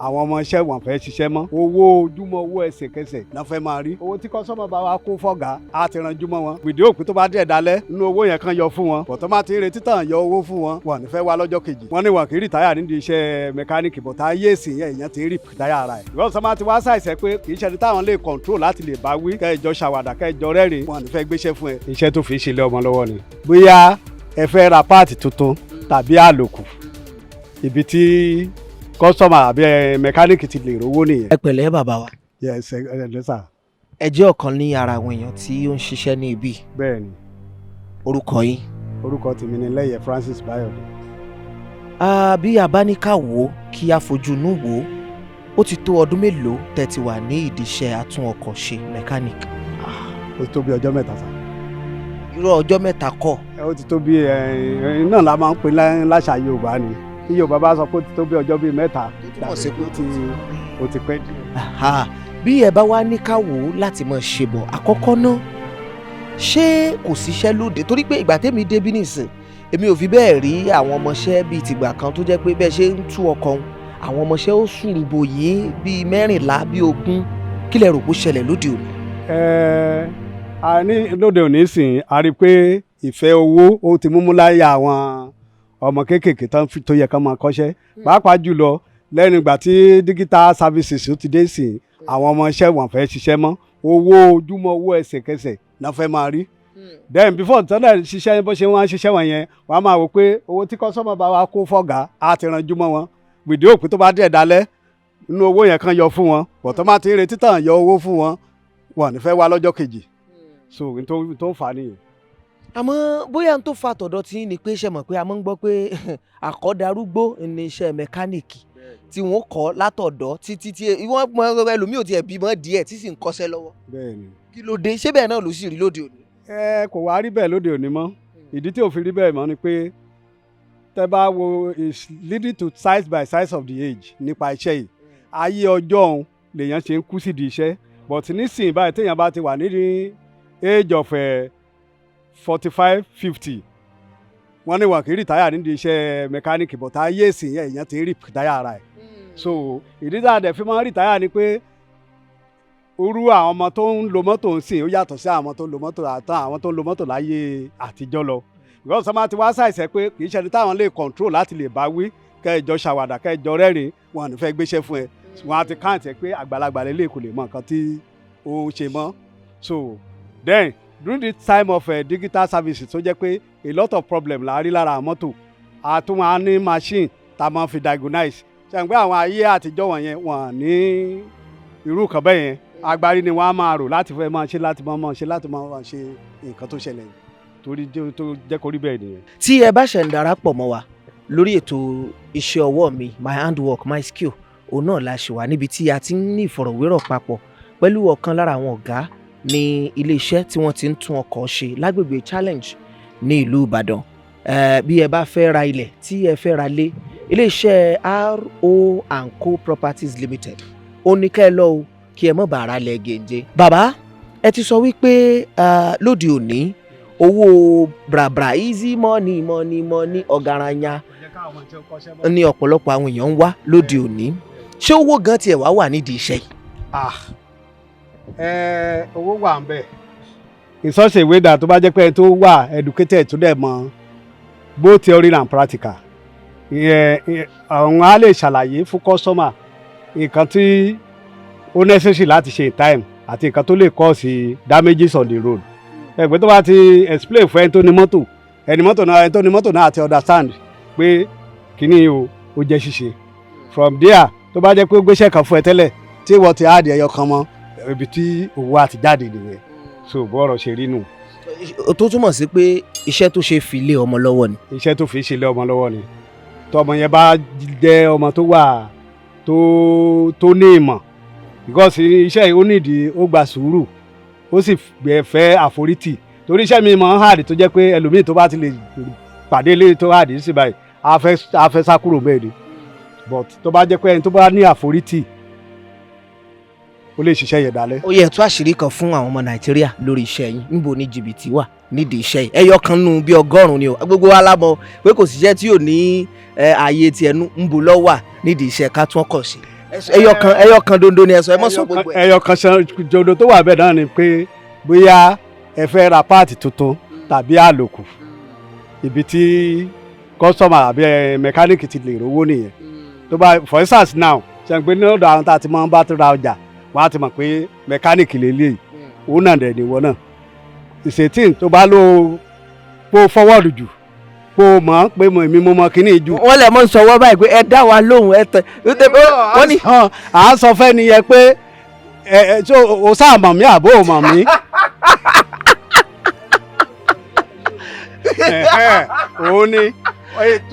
Àwọn ọmọ iṣẹ́ wọn fẹ́ ṣiṣẹ́ mọ́. Owó ojúmọ́, owó ẹsẹ̀kẹsẹ̀ náà fẹ́ máa rí. Owó tí customer bá wa kó fọ́gà á ti ranjú mọ́ wọn. Gbèdé òpin tó bá dẹ̀ dalẹ̀ nínú owó yẹn kan yọ fún wọn. Bọ̀tọ́ máa ti ń retí tàn yọ owó fún wọn, wọn ní fẹ́ wá lọ́jọ́ kejì. Wọ́n ní wọn kì í retire nídìí iṣẹ́ mechanic, but ayé ìsìn yẹn, èèyàn ti rí retire ara ẹ̀. Ìwọ́n sọ ma ti wá ṣàìsẹ́ pé kì í ṣe ẹni táwọn lè control láti lè bá wí, kẹjọ ṣàwàdà, kẹjọ rẹ́rìn, wọn ní fẹ́ gbéṣẹ́ fún ẹ. Iṣẹ́ tó fi ṣe lé ọmọ lọ́wọ́ ni. Bóyá ẹ fẹ́ ra part tuntun tàbí àlòkù, ibi tí customer àbí mechanic ti lè rówó nìyẹn. Ẹ pẹ̀lẹ́, bàbá wa. Yes, ẹ ẹ ẹ sà. Ẹ jẹ́ ọ̀kan ní ara àwọn èèyàn tí ó ń ṣiṣẹ́ ní ibi. Bẹ́ẹ̀ni. Orúkọ yín? Orúkọ tèmi ni Lẹ́yẹ Francis Báyọ̀dé. Ah, bí a bá ní ká wò ó, kí a fojú inú wò ó, ó ti tó ọdún mélòó tẹ́ ti wà ní ìdí iṣẹ́ atún ọkọ̀ ṣe, mechanic? Ó ti tó bí ọjọ́ 3, sà. Irú, ọjọ́ 3 kọ́. Ó ti tó bí ẹ náà la máa ń pè láṣà Yorùbá ni. Tí Yorùbá bá sọ pé ó ti tó bí ọjọ́ bíi 3, túmọ̀ sí pé ó ti pẹ́ díẹ̀. Aha. Bí ẹ bá wá ní ká wò ó láti máa ṣe bọ̀, àkọ́kọ́ náà, ṣé kò síṣẹ́ lóde? Torí pé ìgbà tẹ́mi débí nìsín, èmi ò fi bẹ́ẹ̀ rí àwọn ọmọọṣẹ́ bíi tìgbà kan tó jẹ́ pé bẹ́ẹ̀ ṣe ń tú ọkọ̀ òun, àwọn ọmọọṣẹ́ ó sùrùbò yín bíi 14, bíi 20. Kí lẹ rò pé ó ṣẹlẹ̀ lóde òní? Ẹ a ní lóde òní sìn, a rí i pé ìfẹ́ owó ó ti múmú láyé àwọn ọmọ kéékèèké tó yẹ ká máa kọ́ṣẹ́, pàápàá jùlọ lẹ́nu ìgbà tí digital services ti dé sìn. Àwọn ọmọ iṣẹ́ wọn fẹ́ ṣiṣẹ́ mọ́. Owó ojúmọ́, owó ẹsẹ̀kẹsẹ̀ náà fẹ́ máa rí. Then before tọ́lẹ̀ ṣiṣẹ́, bó ṣe wọ́n á ṣiṣẹ́ wọn yẹn, wọ́n á máa wò pé owó tí customer bá wa kó fọ́gà á ti ranjú mọ́ wọn. Gbèdé òpin tó bá dẹ̀ dalẹ̀ nínú owó yẹn kan yọ fún wọn. Bọ̀tọ́ máa ti ń retí tàn yọ owó fún wọn, wọn ní fẹ́ wá lọ́jọ́ kejì. So n tó ń fà á nìyẹn. Àmọ́ bóyá n tó fa tọ̀dọ̀ tí ni pé, ṣe mọ̀ pé a máa ń gbọ́ pé àkọ́darúgbó ní iṣẹ́ mechanic tí wọ́n kọ́ látọ̀dọ̀ títí tí wọ́n mọ ẹlòmíì ò tiẹ̀ bímọ díẹ̀ tí sì ń kọ́ṣẹ́ lọ́wọ́. Bẹ́ẹ̀ni. Kí ló dé? Ṣé bẹ́ẹ̀ náà ló sì rí lóde òní? Ẹ kò wá rí bẹ́ẹ̀ lóde òní mọ́. Ìdí tí ò fi rí bẹ́ẹ̀ mọ́ ni pé tẹ́ bá wo is leading to size by size of the age nípa iṣẹ́ yìí. Ayé ọjọ́ òun lèèyàn ṣe ń kú sídìí iṣẹ́, but nísìnyí báyìí, téèyàn bá ti wà ní age of 45, 50, wọ́n ní wọn kì í retire nídìí iṣẹ́ mechanic, but ayé ìsìn yẹn, èèyàn ti ń retire ara ẹ̀. So ìdí tá a dẹ̀ fi máa ń retire ni pé irú àwọn ọmọ tó ń lo mọ́tò ń sìn, ó yàtọ̀ sí àwọn tó ń lo mọ́tò àtàn àwọn tó ń lo mọ́tò láyé àtijọ́ lọ, because sọ́mà ti wá ṣàìsẹ́ pé kì í ṣe ẹni táwọn lè control láti lè bá wí, kẹjọ ṣàwàdà, kẹjọ rẹ́rìn, wọn ò ní fẹ́ gbéṣẹ́ fún ẹ. Wọn á ti count ẹ pé àgbàlagbà lè kò lè mọ nǹkan tí ó ń ṣe mọ́. So then during the time of digital services, tó jẹ́ pé a lot of problem la rí lára mọ́tò, a tún máa ní machine tá a máa fi diagnose. Ṣe pé àwọn ayé àtijọ́ wọ̀nyẹn, wọ́n ní irú kan bẹ́ẹ̀ yẹn. Agbárí ni wọ́n á máa rò láti fẹ́ máa ṣe, láti máa ṣe, láti máa ṣe nǹkan tó ṣẹlẹ̀ torí tó jẹ́ kó rí bẹ́ẹ̀ nìyẹn. Tí ẹ bá ṣẹ̀ ń darapọ̀ mọ́ wa lórí ètò iṣẹ́ ọwọ́ mi, My Handwork, My Skill, òun náà la ṣe wà níbi tí a ti ń ní ìfọ̀rọ̀wérọ̀ papọ̀ pẹ̀lú ọ̀kan lára àwọn ọ̀gá ní iléeṣẹ́ tí wọ́n ti ń tún ọkọ̀ ṣe lágbègbè Challenge ní ìlú Ìbàdàn. Bí ẹ bá fẹ́ ra ilẹ̀, tí ẹ fẹ́ ra lé, iléeṣẹ́ RO and Co Properties Limited ó ní kẹ́ ẹ lọ o, kí ẹ mọ̀ bá ara lẹ̀ gèǹje. Bàbá, ẹ ti sọ wípé lóde òní, owó brabra, easy money, money, money, ọ̀garanya ní ọ̀pọ̀lọpọ̀ àwọn èèyàn ń wá lóde òní. Ṣé owó gan tiẹ̀ wá wà nídìí iṣẹ́ yìí? Ah, ẹ owó wà ń bẹ̀ in such a way that tó bá jẹ́ pé ẹni tó wà educated, tó dẹ̀ mọ̀ both theory and practical, ìyẹn àwọn á lè ṣàlàyé fún customer nǹkan tí ó necessary láti ṣe in time àti nǹkan tó lè cause damages on the road. Ẹgbẹ́ tó bá ti explain fún ẹni tó ní mọ́tò, ẹni mọ́tò náà, ẹni tó ní mọ́tò náà àti understand pé kíní o, ó jẹ́ ṣíṣe. From there, tó bá jẹ́ pé ó gbéṣẹ́ kan fún ẹ tẹ́lẹ̀ tí ìwọ ti add ẹyọ kan mọ́, ibi tí owó àti jáde nìyẹn. So bọ́ọ̀rọ̀ ṣe rí nù. Tó túmọ̀ sí pé iṣẹ́ tó ṣe fi lé ọmọ lọ́wọ́ ni. Iṣẹ́ tó fi ṣe lé ọmọ lọ́wọ́ ni, tọmọ yẹn bá jẹ́ ọmọ tó wà tó ní ìmọ̀, because iṣẹ́ yìí ó nídìí, ó gba sùúrù, ó sì fẹ́ àforítì, torí iṣẹ́ mi mọ̀ ń hard, tó jẹ́ pé ẹlòmíì tó bá ti lè pàdé ilé tó hard sí báyìí, á fẹ́ sá kúrò bẹ́ẹ̀ ni. But tó bá jẹ́ pé ẹni tó bá ní àforítì, ó lè ṣiṣẹ́ yẹn dálẹ́. Ó yẹ tú àṣírí kan fún àwọn ọmọ Nàìjíríà lórí iṣẹ́ yín. Níbo ni jìbìtì wà nídìí iṣẹ́ yìí? Ẹyọ kan nù bí 100 ni o. Gbogbo wa lámọ̀ pé kò síṣẹ́ tí ò ní ààyè tiẹ̀ nú. Ńbo ló wà nídìí iṣẹ́ ká tún ọkọ̀ ṣe? Ẹyọ kan, ẹyọ kan dondo ni ẹ sọ, ẹ mọ̀ sọ gbogbo ẹ. Ẹyọ kan ṣoṣo tó wà bẹ́ẹ̀ náà ni pé bóyá ẹ fẹ́ ra part tuntun tàbí àlòkù, ibi tí customer àbí mẹkáníìkì ti lè rówó nìyẹn. Tó bá, for instance now, ṣe ń pé ní ọ̀dọ̀ àwọn tá a ti máa ń bá tó ra ọjà, wọ́n á ti mọ̀ pé mẹkáníìkì lélẹ́yìí, òun náà dẹ̀ níwọ náà ìṣètì tó bá lò kó forward jù, kó mọ̀ pé èmi mo mọ̀ kíní jù. Wọ́n lè mọ̀ ń sọwọ́ báyìí pé ẹ dá wa lóhùn, ẹ tẹ wọ́n ní. À ń sọ fẹ́ nìyẹn pé ẹ ẹ tó o sáà mọ̀ mí àbó o mọ̀ mí. Ẹ̀hẹ́n, òun ni.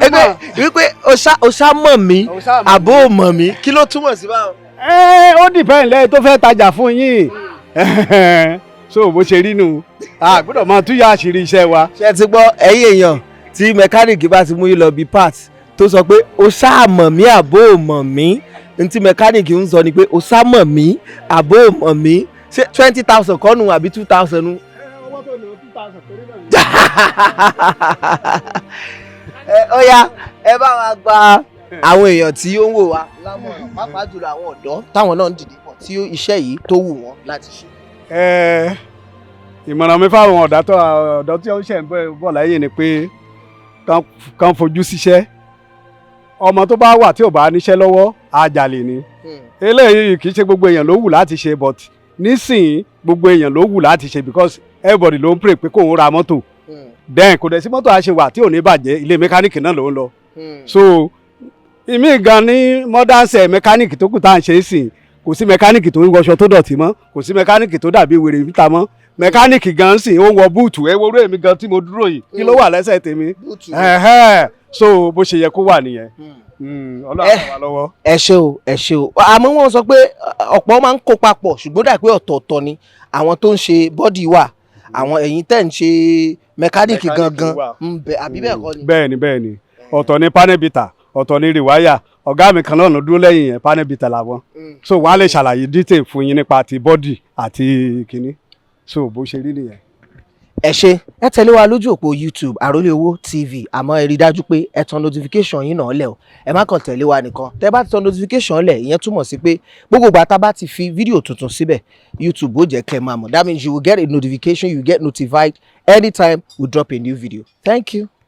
Ẹgbẹ́ wípé o ṣá mọ̀ mí àbó o mọ̀ mí, kí ló túmọ̀ sí báwọn? Ẹ ó depend lẹ́yìn tó fẹ́ tajà fún yín. So bó ṣe rí nu, a gbọ́dọ̀ máa túyà àṣírí iṣẹ́ wa. Ṣé ẹ ti gbọ́, ẹ̀yin èèyàn, tí mẹkáníìkì bá ti mú yín lọ bí part tó sọ pé o ṣáà mọ̀ mí àbó o mọ̀ mí, n tí mẹkáníìkì ń sọ ni pé o ṣáà mọ̀ mí àbó o mọ̀ mí. Ṣé 20,000 kọ́ nu àbí 2,000 nu? Owó tó ní 2,000 péré náà. Ẹ ó yá, ẹ bá wa gba àwọn èèyàn tí ó ń wò wá lámọ̀ràn, pàápàá jùlọ àwọn ọ̀dọ́ táwọn náà ń dìde pọ̀ tí iṣẹ́ yìí tó wù wọ́n láti ṣe. Ẹ ìmọ̀ràn mi fáwọn ọ̀dọ́ tí ó ń ṣẹ̀ ń bọ̀ láyé ni pé kán fojú síṣẹ́. Ọmọ tó bá wà tí ò bá níṣẹ́ lọ́wọ́, á jalè ni. Eléyìí kì í ṣe gbogbo èèyàn ló wù láti ṣe, but nísìnyí gbogbo èèyàn ló wù láti ṣe because everybody ló ń pray pé kóun ra mọ́tò. Then kò dẹ̀ sí mọ́tò àṣewà tí ò ní bàjẹ́, ilé mẹkáníìkì náà ló ń lọ. So ìmí gan ní modern ṣe mẹkáníìkì tó kù tá à ń ṣe é sìn, kò sí mẹkáníìkì tó ń wọṣọ tó dọ̀tí mọ́, kò sí mẹkáníìkì tó dàbí wèrè níta mọ́. Mẹkáníìkì gan sìn ó ń wọ búùtù. Ẹ wo orú èmi gan tí mo dúró yìí, kí ló wà lẹ́sẹ̀ tèmi? Ẹ̀hẹ́n. So bó ṣe yẹ kó wà nìyẹn. Ọlọ́run ràn wá lọ́wọ́. Ẹ ṣé o, ẹ ṣé o. Àmọ́ wọ́n sọ pé ọ̀pọ̀ máa ń kó papọ̀, ṣùgbọ́n dà pé ọ̀tọ̀ọ̀tọ̀ ni àwọn tó ń ṣe body wà, àwọn ẹ̀yin tẹ̀ ń ṣe mẹkáníìkì Mẹkáníìkì gangan wà. ń bẹ, àbí bẹ́ẹ̀ kọ́ ni? Bẹ́ẹ̀ni, bẹ́ẹ̀ni, ọ̀tọ̀ ni panel beater, ọ̀tọ̀ ni rewire. Ọ̀gá mi kan náà ló dúró lẹ́yìn yẹn, panel beater làwọn. So wọ́n á lè ṣàlàyé detail fún yín nípa ti body àti kínní. So bó ṣe rí nìyẹn. Ẹ ṣé, ẹ tẹ̀lé wa lójú òpó YouTube, Àròlé Owó TV. Àmọ́ ẹ rí i dájú pé ẹ tan notification yín náà lẹ̀ o. Ẹ má kàn tẹ̀lé wa nìkan. Tẹ́ bá ti tan notification lẹ̀, ìyẹn túmọ̀ sí pé gbogbo ìgbà tá a bá ti fi fídíò tuntun síbẹ̀, YouTube ó jẹ́ kẹ́ ẹ máa mọ̀. That means you will get a notification, you get notified anytime we drop a new video. Thank you.